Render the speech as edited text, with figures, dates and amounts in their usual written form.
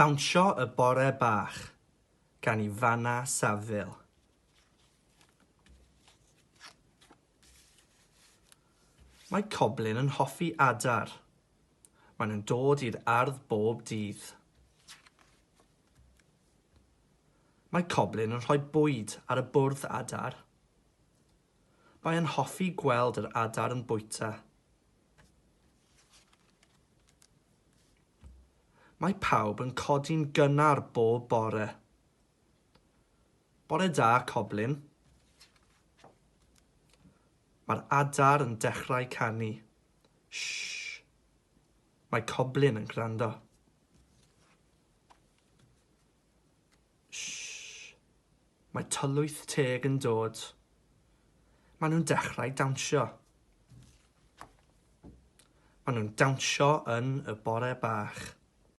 Dawnsio y Bore Bach gan Ifana Saville. Mae Coblyn yn hoffi adar. Maen nhw'n dod i'r ardd bob dydd. Mae Coblyn yn rhoi bwyd ar y bwrdd adar. Mae e'n hoffi gweld yr adar yn bwyta. Mae pawb yn codi'n gynnar bob bore. Bore da, Coblyn. Mae'r adar yn dechrau canu. Shh. Mae Coblyn yn gwrando. Shh. Mae tylwyth teg yn dod. Maen nhw'n dechrau dawnsio. Maen nhw'n dawnsio yn y bore bach.